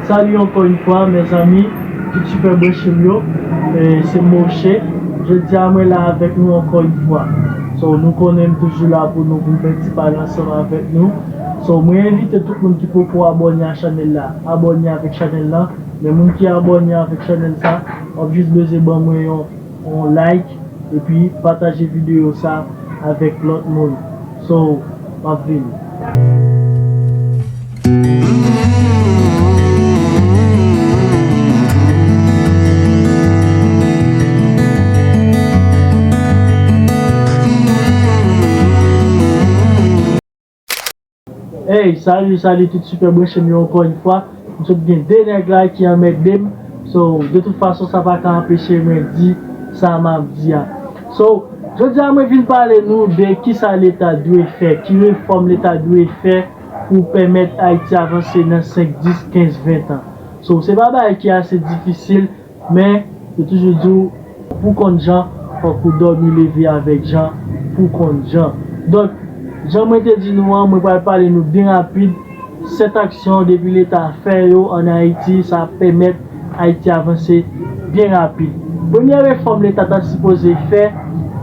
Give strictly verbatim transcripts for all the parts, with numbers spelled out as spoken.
Salut encore une fois, mes amis, tout super branche m yo, e, se Moshe. Jodi a mwen la avèk nou encore une fois. So, nou konnen m toujou la pou nou, pou m fè ti pale ansanm avèk nou. So, mwen envite tout moun ki poko abòne a chanèl la, abòne avèk chanèl la. Men moun ki abòne avèk chanèl sa, w ap jis bezwen ban mwen yon, yon like, epi pataje videyo sa avèk lòt moun. So, m ap vini. Hey, salut, salut tout super branche m yo encore une fois. M sot gen de nèg la ki anmède m. So, de tout fason, sa pa ka anpeche mwen di sa m ap di a. So, jodi a mwen vin pale nou de kisa Leta dwe fè, ki refòm Leta dwe fè pou pèmèt Ayiti avanse nan senk, dis, kenz, ven tan. So, se pa bagay ki ase difisil, men yo toujou di w, pou konn jan, fòk ou dòmi leve avèk jan, pou konn jan. Donk, jan mwen te di nou an, mwen pral pale nou byen rapid, sèt aksyon depi Leta fè yo ann Ayiti, sa ap pèmèt Ayiti avanse byen rapid. Premye refòm Leta ta sipoze fè,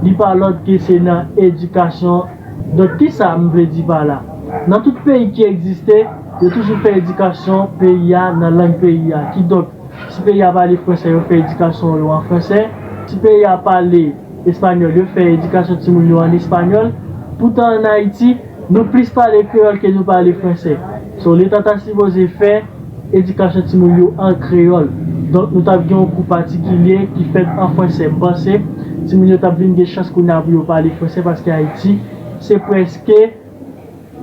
li pa lòt ke se nan edikasyon. Donk, kisa m vle di pa la? Nan tout peyi ki egziste, yo toujou fè edikasyon peyi a nan lang peyi a. Kidonk, si peyi a pale fransè, yo fè edikasyon yo an fransè. Si peyi a pale espanyòl, yo fè edikasyon timoun yo an espanyòl. Poutan, ann Ayiti, nou plis pale kreyòl ke nou pale fransè. So, Leta ta sipoze fè edikasyon timoun yo an kreyòl. Donk, nou t ap gen yon kou patikilye ki fèt an fransè. M panse timoun yo t ap vin gen chans kounye a pou yo pale fransè, paske Ayiti, se prèske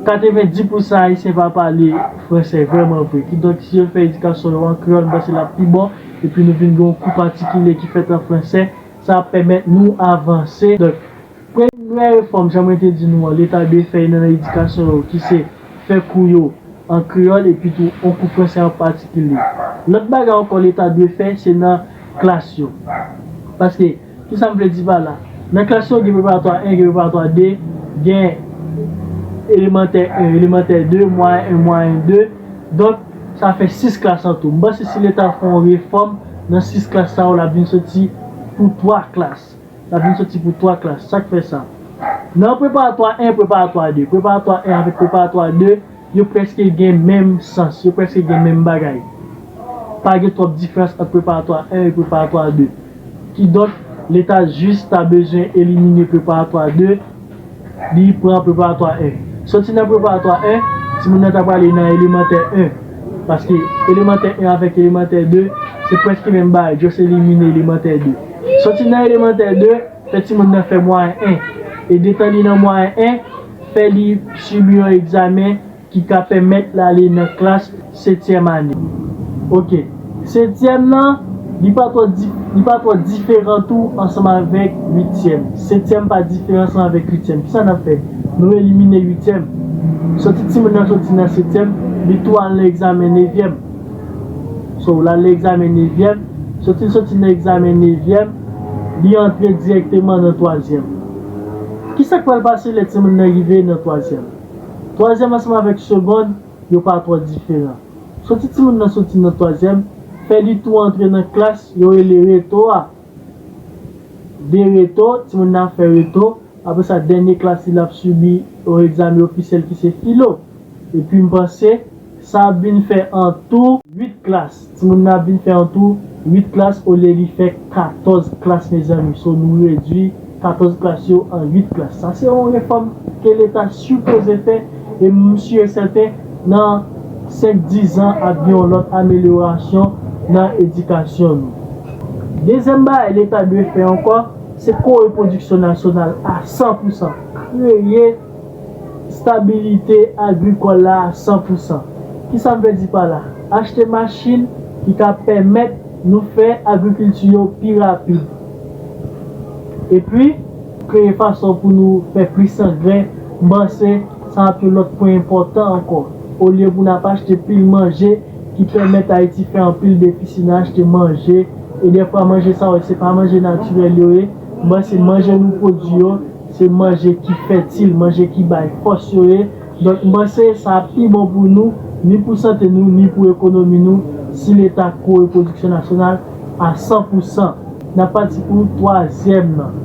katrevenndis pousan Ayisyen pa pale fransè vrèman vre. Kidonk, si yo fè edikasyon yo an kreyòl, m panse l ap pi bon. Epi nou vin gen yon kou patikilye ki fèt an fransè, sa ap pèmèt nou avanse. Donk, premyè refòm, jan mwen te di nou an, Leta dwe fè nan, nan edikasyon yo, ki se fè kou yo an kreyòl epi tou yon kou fransè an patikilye. Lòt bagay ankò Leta dwe fè, se nan klas yo. Paske, kisa m vle di pa la? Nan klas yo, gen preparatwa en, gen preparatwa de, gen elemantè en, elemantè de, mwayen en, mwayen de. Donk, sa fè sis klas an tou. M panse si Leta fè yon refòm nan sis klas sa yo, l ap vin soti pou twa klas. L ap vin soti pou twa klas. Sa k fè sa? Nan preparatwa en, preparatwa de. Preparatwa en avèk preparatwa de, yo prèske gen menm sans, yo prèske gen menm bagay. Pa gen twòp diferans ant preparatwa en e preparatwa de. Kidonk, Leta jis ta bezwen elimine preparatwa de, li pran preparatwa en. Soti nan preparatwa en, timoun nan ta prale nan elemantè en. Paske elemantè en avèk elemantè de, se prèske menm bagay, jis elimine elemantè de. Soti nan elemantè de, fè timoun nan fè mwayen en. E detan li nan mwayen en, fè li sibi yon egzamen ki ka pèmèt l ale nan klas setyèm ane. Oke. Setyèm nan, li pa twò di-, li pa twò diferan tou ansanm avèk uityèm. Setyèm pa diferan ansanm avèk uityèm. Kisa n ap fè? Nou elimine uityèm. Soti timoun nan soti nan setyèm, li tou al nan egzamen nevyèm. So, l al nan egzamen nevyèm. Soti l soti nan egzamen nevyèm, li antre dirèkteman nan twazyèm. Kisa k pral pase lè timoun nan rive nan twazyèm? Twazyèm ansanm avèk segonn, yo pa twò diferan. Soti timoun nan soti nan twazyèm, fè li tou antre nan klas yo rele reto a. De reto, timoun nan ap fè reto. Apre sa, dènye klas li, l ap sibi yon egzamen ofisyèl ki se filo. Epi m panse, sa ap vin fè an tou uit klas. Timoun nan ap vin fè an tou uit klas olye li fè katòz klas, mezanmi. So, nou redui katòz klas yo an uit klas. Sa se yon refòm ke Leta sipoze fè, e m si e sèten, nan senk, dis an, ap gen yon lòt amelyorasyon nan edikasyon nou. Dezyèm bagay Leta dwe fè ankò, se kore pwodiksyon nasyonal a san pou san. Kreye stabilite agrikòl la a san pou san. Kisa m vle di pa la? Achte machin ki ka pèmèt nou fè agrikilti yo pi rapid. Epi, kreye fason pou nou fè plis angrè. M panse sa ap yon lòt pwen enpòtan ankò. Olye pou n ap achte pil manje ki pèmèt Ayiti fè anpil defisi nan achte manje, e dèfwa manje sa yo, se pa manje natirèl yo ye. M panse manje nou pwodui yo, se manje ki fètil, manje ki bay fòs yo ye. Donk, m panse sa pi bon pou nou, ni pou sante nou, ni pou ekonomi nou, Si Leta kore pwodiksyon nasyonal a san pou san, n ap pati pou twazyèm nan.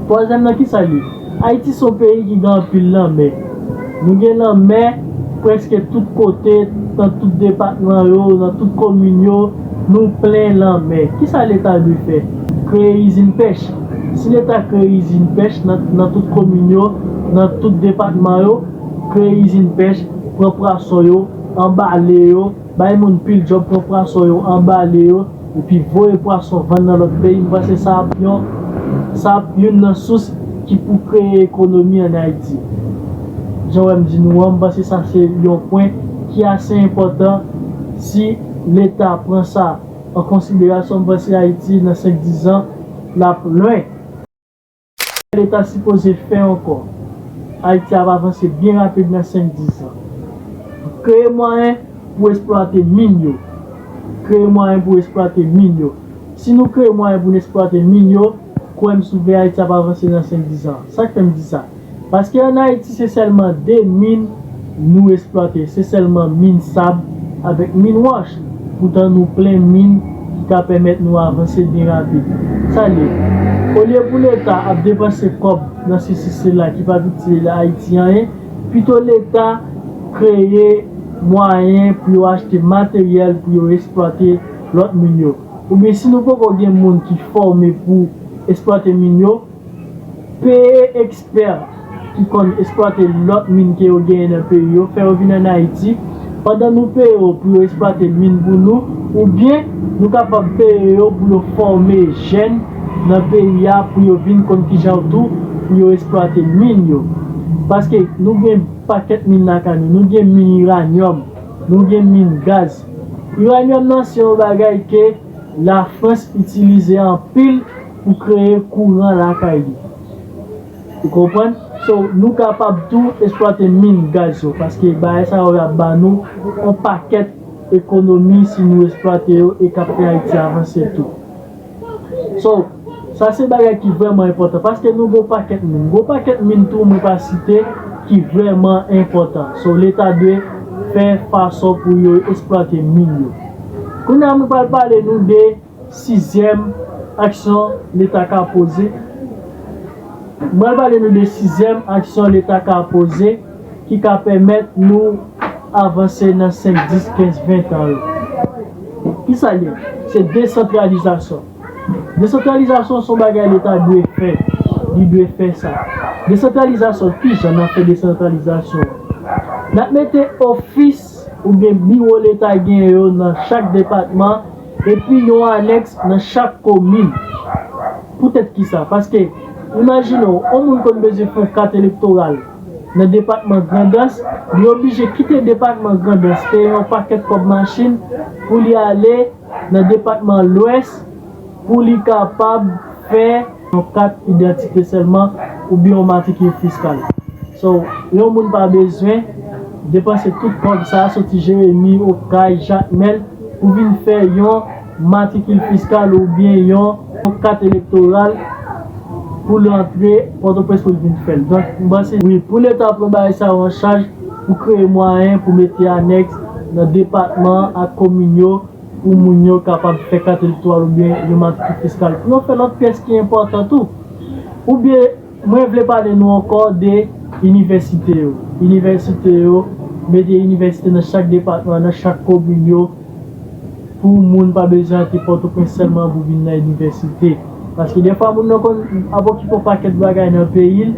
Twazyèm nan, ki sa l ye? Ayiti se yon peyi ki gen anpil lanmè. Nou gen lanmè prèske tout kote, nan tout depatman yo, nan tout komin yo, nou plen lanmè. Ki sa Leta dwe fè? Kreye izin pèch. Si Leta kreye izin pèch nan, nan tout komin yo, nan tout depatman yo, kreye izin pèch, pran pwason yo, anbale yo, bay moun pil djòb, pran pwason yo, anbale yo, epi voye pwason vann nan lòt peyi, m panse sa ap yon, sa ap youn nan sous ki pou kreye ekonomi ann Ayiti. Jan w wè m di nou an, m panse sa se yon pwen ki ase enpòtan. Si Leta pran sa an konsiderasyon, m panse Ayiti nan senk, diz an, l ap lwen. Leta sipoze fè ankò? Ayiti ap avanse byen rapid nan senk, diz an. Kreye mwayen pou eksplwate min yo. Kreye mwayen pou eksplwate min yo. Si nou kreye mwayen pou n eksplwate min yo, kwè m, si w vle, Ayiti ap avanse nan senk, diz an. Sa k fè m di sa? Paske ann Ayiti, se sèlman de min nou eksplwate. Se sèlman min sab avèk min wòch. Poutan, nou plen min ki ka pèmèt nou avanse byen rapid. Sa l ye? Olye pou Leta ap depanse kòb nan sesi sila ki p ap itil Ayiti anyen, pito Leta kreye mwayen pou yo achte materyèl pou yo eksplwate lòt min yo. Oubyen, si nou poko gen moun ki fòme pou eksplwate min yo, peye ekspè ki konn eksplwate lòt min ke yo genyen nan peyi yo, fè yo vin ann Ayiti, pandan nou peye yo pou yo eksplwate min pou nou, oubyen nou kapab peye yo pou yo fòme jèn nan peyi a pou yo vin konn kijan tou pou yo eksplwate min yo. Paske nou gen pakèt min lakay nou, nou gen min iranyòm, nou gen min gaz. Iranyòm nan se yon bagay ke Lafrans itilize anpil pou kreye kouran lakay li. Ou konprann? So, nou kapab tou eksplwate min gaz yo, paske bagay sa yo y ap ba nou yon pakèt ekonomi si nou eksplwate yo e k ap fè Ayiti avanse tou. So, sa se bagay ki vrèman enpòtan, paske nou gon pakèt min. Gon pakèt min tou, mwen pa site, ki vrèman enpòtan. So, Leta dwe fè fason pou yo eksplwate min yo. Kounye a, mwen pral pale nou de sizyèm aksyon Leta ka poze. Mwen pral pale nou de sizyèm aksyon Leta ka poze ki ka pèmèt nou avanse nan senk, dis, kenz, ven tan yo. Ki sa l ye? Se desantralizasyon. Desantralizasyon se yon bagay Leta dwe fè. Li dwe fè sa. Desantralizasyon, kijan n ap fè desantralizasyon? N ap mete ofis oubyen biwo Leta gen yo nan chak depatman, epi yon anèks nan chak komin. Poutèt ki sa? Paske, imajine w, yon moun konn bezwen fè yon kat elektoral nan depatman Grandans, li oblije kite depatman Grandans, peye yon pakèt kòb machin pou li ale nan depatman Lwès, pou li kapab fè yon kat idantite sèlman oubyen yon matrikil fiskal. So, yon moun pa bezwen depanse tout kòb sa a soti Jeremi, Okay, Jakmèl pou vin fè yon matrikil fiskal oubyen yon, yon kat elektoral pou l antre Pòtoprens pou l vin fè l. Donk, m panse, wi, pou Leta pran bagay sa yo an chaj, pou kreye mwayen pou mete anèks nan depatman ak komin yo, pou moun yo kapab fè kat elektoral oubyen yon matrikil fiskal. Pou yo fè lòt pyès ki enpòtan tou. Oubyen, mwen vle pale nou ankò de inivèsite yo. Inivèsite yo, mete inivèsite nan chak depatman, nan chak komin yo, pou moun pa bezwen antre Pòtoprens sèlman pou vin nan inivèsite. Paske defwa moun nan konn ap okipe yon pakèt bagay nan peyi l,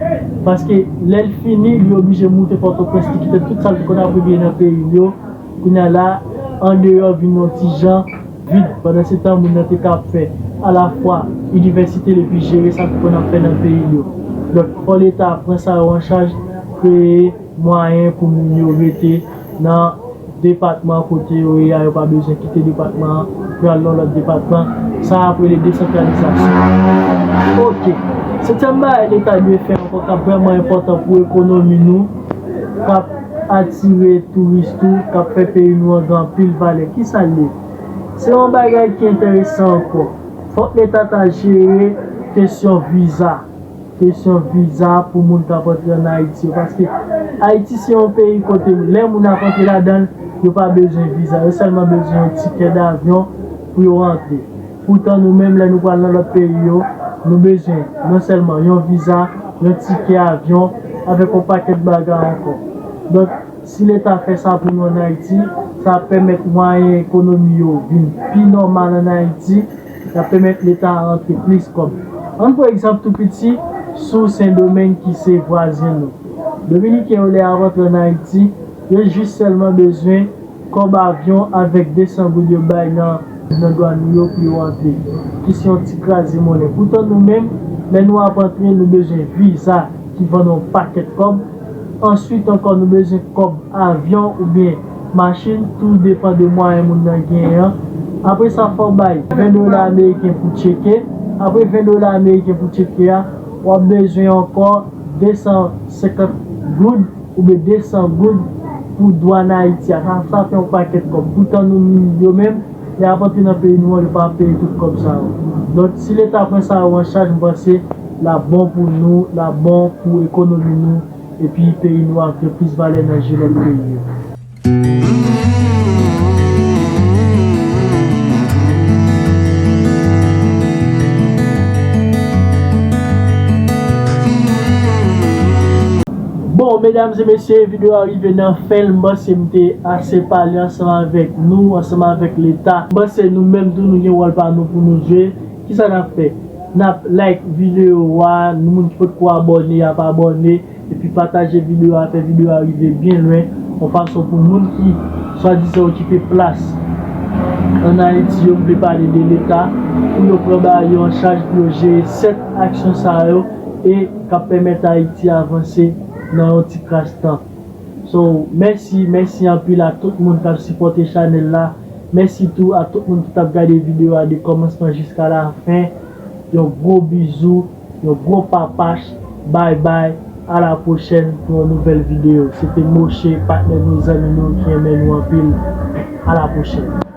paske lè l fini, li oblije moute Pòtoprens, li kite tout sa l te konn ap regle nan peyi l yo. Kounye a la, andeyò vin yon ti jan vid. Pandan se tan, moun nan te ka ap fè alafwa inivèsite l epi jere sa l te konn ap fè nan peyi l yo. Donk, fò Leta pran sa yo an chaj, kreye mwayen pou moun yo rete nan depatman kote yo ye a, yo pa bezwen kite depatman an pou y al nan lòt depatman. Sa ap rele desantralizasyon. Oke. Setyèm bagay Leta dwe fè ankò k ap vrèman enpòtan pou ekonomi nou, k ap atire touris tou, k ap fè peyi nou an gen anpil valè. Ki sa l ye? Se yon bagay ki enteresan ankò. Fòk Leta ta jere kesyon viza. Kesyon viza pou moun k ap antre ann Ayiti yo. Paske Ayiti se yon peyi kote lè moun ap antre ladan l, Yo pa bezwen viza, yo sèlman bezwen yon tikè davyon pou yo rantre. Poutan nou menm, lè nou pral nan lòt peyi yo, nou bezwen non sèlman yon viza, yon tikè avyon, avèk yon pakèt bagay ankò. Donk, si Leta fè sa pou nou ann Ayiti, sa ap pèmèt mwayen ekonomi yo vin pi nòmal ann Ayiti, y ap pèmèt Leta a rantre plis kòb. Ann pran egzanp tou piti sou Sendomeng ki se vwazen nou. Dominiken yo lè y ap rantre ann Ayiti, yo jis sèlman bezwen kòb avyon avèk de san goud yo bay nan, nan dwàn nou yo pou yo rantre, ki se yon ti kraze monnen. Poutan nou menm, lè nou ap rantre, nou bezwen viza ki vann yon pakèt kòb. Answit ankò, nou bezwen kòb avyon oubyen machin, tou depann de mwayen moun nan genyen an. Apre sa, fò w bay ven dola ameriken pou tcheke. Apre ven dola ameriken pou tcheke a, w ap bezwen ankò de san senkant goud oubyen de san goud pou dwàn Ayiti a. Sa, sa fè yon pakèt kòb. Poutan nou menm, yo menm, lè y ap antre nan peyi nou an, yo pa peye tout kòb sa yo. Donk, si Leta pran sa yo an chaj, m panse l ap bon pou nou, l ap bon pou ekonomi nou, epi peyi nou ap gen plis valè nan je lòt peyi yo. Bon, medam e mesye, videyo a rive nan fen l. M panse m te ase pale ansanm avèk nou, ansanm avèk Leta. M panse nou menm tou, nou gen wòl pa nou pou nou jwe. Kisa n ap fè? N ap like videyo a, nou moun ki potko abòne, y ap abòne, epi pataje videyo a, fè videyo a rive byen lwen, yon fason pou moun ki swadizan okipe plas ann Ayiti yo, m vle pale de Leta, pou yo pran bagay yo an chaj, pou yo jere sèt aksyon sa yo, e k ap pèmèt Ayiti avanse nan yon ti kras tan. So, mèsi, mèsi anpil a tout moun k ap sipòte chanèl la. Mèsi tou a tout moun ki t ap gade videyo a de kòmansman jiska lafen. Yon gwo bizou, yon gwo papach. Bye bye, a la pwochèn pou yon nouvèl videyo. Se te Moshe, patnè nou, zanmi nou ki renmen nou anpil. A la pwochèn.